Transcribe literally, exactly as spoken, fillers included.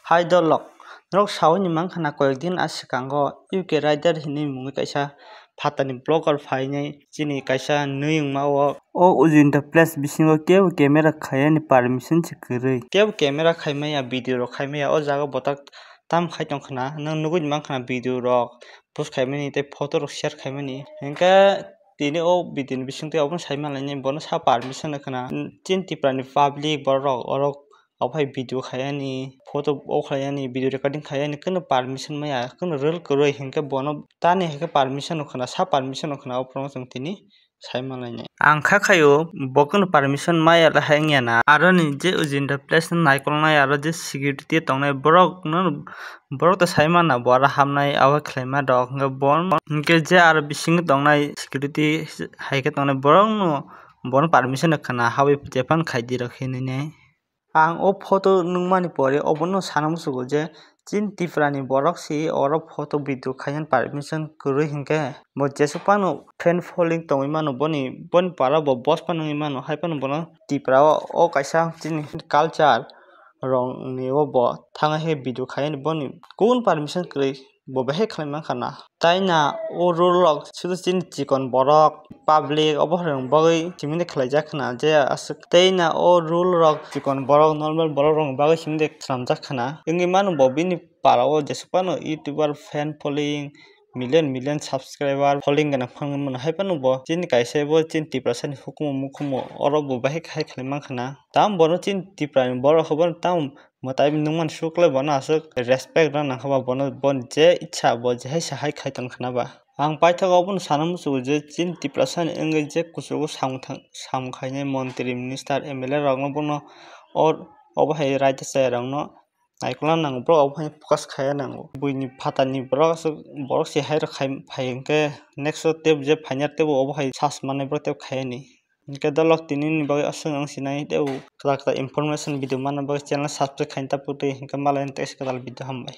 Hai dolok, norok sawi ni mankha na koyek din a swkango U K Rider hinwi mungwi kaisa phatani blogger phainai chini kaisa nwi wngma o. O Ujinda Place bisingo kebo camera khaiyani permission se kwrwi. Kebo camera khaimaya, video rok khaimaya, o jaga botak tam khai tongkhna, nwng nugwi mankha na video rok post khaimani tei photo rok share khaimani. Hinkhe tini o video ni bisingtwi obono sai manlainai, bono sa permission khna. Chini Tripura ni public borok rok oro ophai video khaiyani, photo o khlaiyani, video recording khaiyani, kunu permission maya, kunu rule kwrwi, hinkhe bono tani hai khe permission rok khna, sa permission rok khna, o phoro chwng tini sai manlainai. Ang kha khaio, bo kunu permission maya le hai wngya na. Aro ni je Ujinda Place no naikolnai, aro je security tongnai borok no, borok to sai mana bo aro hamnai abo khlaima rok, hinkhe bon, hinkhe je aro bisingo tongnai security hai khe tongnai borok no bono permission rok khna, habwi jephang khaidi rok hinwi nai. Ang o photo nukmani pore obono sana muchugo je chini Tripura ni borok si oro photo video khaina permission kwrwi hinkhe bo jesuk phano fan following tongwi mano, boni, boni para bo boss phano wngwi mano, hai phano bono Tripura o, o kaisa chini culture rok ni o bo thangwi khe video khaiyani, boni kun permission kwrwi. Bo bahai khlai mankha na. Tai na o rule rok sudu chini chikon borok, public obo hai rok bagwi simi de khlai jak khna je aswk. Tai na o rule rok chikon borok, normal borok rok bagwi simi de swnam jak khna. Wngwi mano bo bini para o jesuk phano YouTuber fan following, million million subscriber following gwnang phano mano, hai phano bo chini kaisa bo chini Tiprasa ni hukumu mukumu oro bo bahai hai khlai mankha na. Tam bono chini Tripura ni borok hwnba tam mwtai nukmani suklai bono aswk respect rwna nangkha ba, bono, bono je icha bo je hai se hai khai tong khna ba. Ang paithago obono sana muchugo je chini Tiprasa ni wngwi je kuchugo samung thang-, samung khainai montri, minister, M L A rokno bono or-, obo hai raida chaya rokno naikolna nango, borok obo hai focus khaiya nango. Buini phatani borok aswk, borok se hai rok khai phai hwnkhe next o tebo je phainai tebo obo hai sas manai borok tebo khaiya ni. Hinkhe dolok tini ni bagwi aswk ang sinai tei o kwtal kwtal information video manna bagwi channel subscribe khaina ta putui hinkhe malai teisa kwtal video hambai.